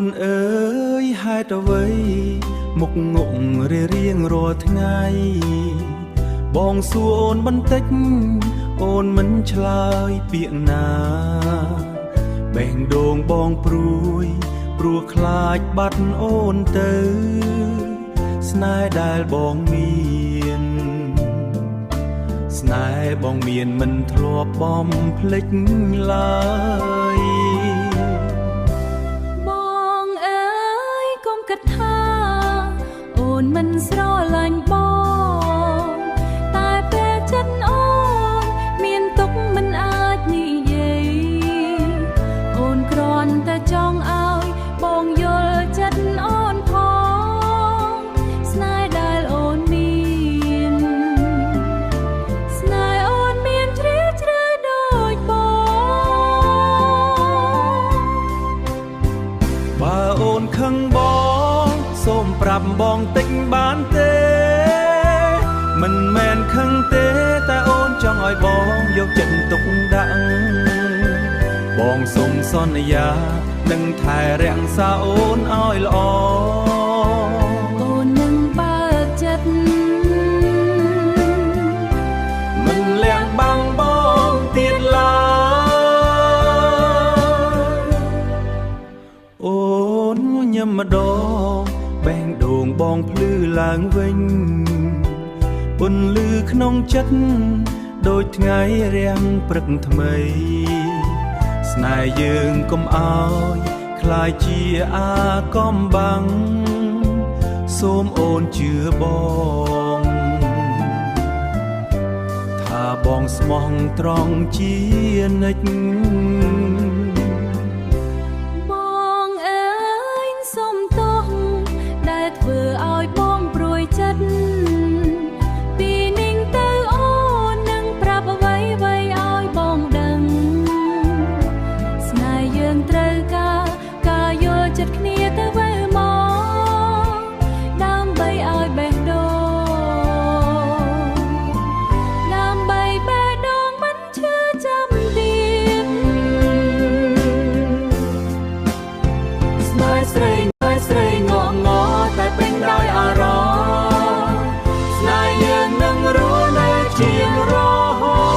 នអើយហេតុអ្វីមុខងក់រៀងរៀងរាល់ថ្ងៃបងសួរអូនបន្តិចអូនមិនឆ្លើយពាក្យណាបេះដូងបងព្រួយព្រោះខ្លាចបាត់អូនទៅស្នេហ៍ដែលបងមានស្នេហ៍បងមានមិនធ្លាប់បំភ្លេចឡើយ បងអើយកុំគិតថាអូនមិនស្រឡាញ់បងតែពេលចិត្តអូនមានទុក្ខមិនអាចនិយាយអូនគ្រាន់តែចង់ឲ្យបងយល់ចិត្តអូនផងស្នេហ៍ដែលអូនមានស្នេហ៍អូនមានជ្រាលជ្រៅដូចបង បើអូនខឹងបងសូមប្រាប់បងតិចបានទេមិនមែនខឹងទេតែអូនចង់ឲ្យបងយកចិត្តទុកដាក់បងសូមសន្យានឹងថែរក្សាអូនឲ្យល្អ អូននឹងបើកចិត្ត មិនលះបាំងបងទៀតឡើយអូនញឹមម្ដងបេះដូងបងភ្លឺឡើងវិញពន្លឺក្នុងចិត្តដូចថ្ងៃរាំងព្រឹកថ្មីស្នេហ៍យើងកុំអោយคล้ายជាអាកំបាំងសូមអូនជឿបង ថាបងស្មោះត្រង់ជានិច្ច បងអើយសុំទោសដែលធ្វើឲ្យបងព្រួយចិត្តពីនេះទៅអូននឹងប្រាប់អ្វីៗឲ្យបងដឹងស្នេហ៍យើងត្រូវការការយល់ចិត្តគ្នាទៅវិញមកដើម្បីឲ្យបេះដូងដើម្បីបេះដូងមិនឈឺចាំទៀត ស្នេហ៍ស្រីស្នេហ៍ស្រីងក់ងอតែពេញដោយអារម្មណ៍ស្នេហ៍យើងនឹងរស់នៅជាងរហូត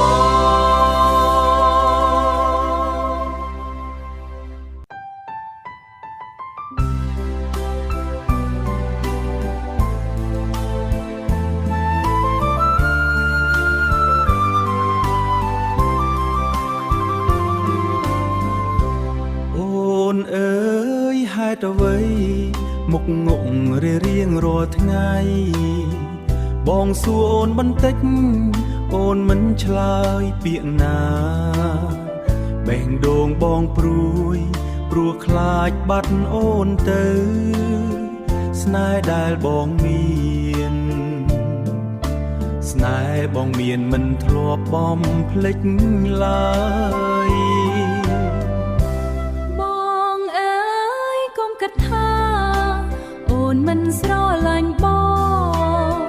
អូនអើយហេតុអ្វីមុខងក់រៀងរៀងរាល់ថ្ងៃបងសួរអូនបន្តិចអូនមិនឆ្លើយពាក្យណាបេះដូងបងព្រួយព្រោះខ្លាចបាត់អូនទៅស្នេហ៍ដែលបងមានស្នេហ៍បងមានមិនធ្លាប់បំភ្លេចឡើយ បងអើយកុំគិតថាអូនមិនស្រឡាញ់បង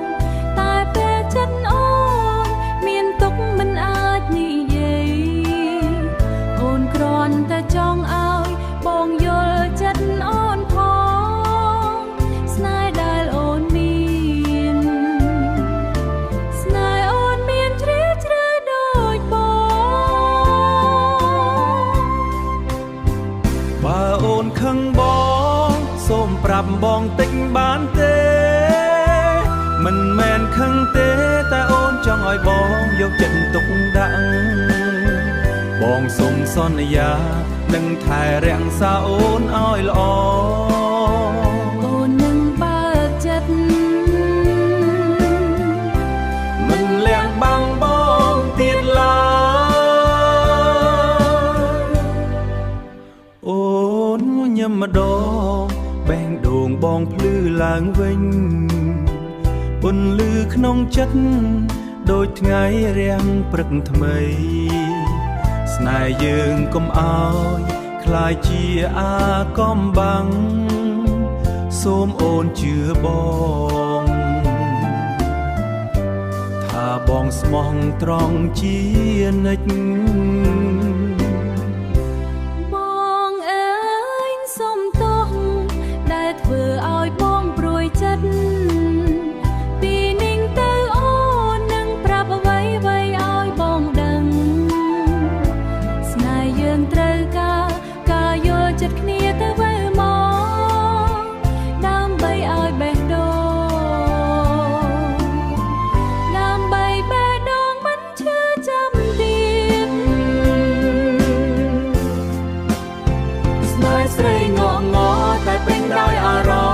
តែពេលចិត្តអូនមានទុក្ខមិនអាចនិយាយអូនគ្រាន់តែចង់ឲ្យបងយល់ចិត្តអូនផងស្នេហ៍ដែលអូនមានស្នេហ៍អូនមានជ្រាលជ្រៅដូចបង បើអូនខឹងបងសូមប្រាប់បងតិចបានទេមិនមែនខឹងទេតែអូនចង់ឲ្យបងយកចិត្តទុកដាក់បងសូមសន្យានឹងថែរក្សាអូនឲ្យល្អ អូននឹងបើកចិត្ត មិនលះបាំងបងទៀតឡើយអូនញឹមម្ដងបេះដូងបងភ្លឺឡើងវិញពន្លឺក្នុងចិត្តដូចថ្ងៃរាំងព្រឹកថ្មីស្នេហ៍យើងកុំអោយคล้ายជាអាកំបាំងសូមអូនជឿបង ថាបងស្មោះត្រង់ជានិច្ច បងអើយសុំទោស ត្រូវការការយល់ចិត្តគ្នាទៅវិញមកដើម្បីឲ្យបេះដូងដើម្បីបេះដូងមិនឈឺចាំទៀត ស្នេហ៍ស្រីងក់ងតែពេញដោយអារ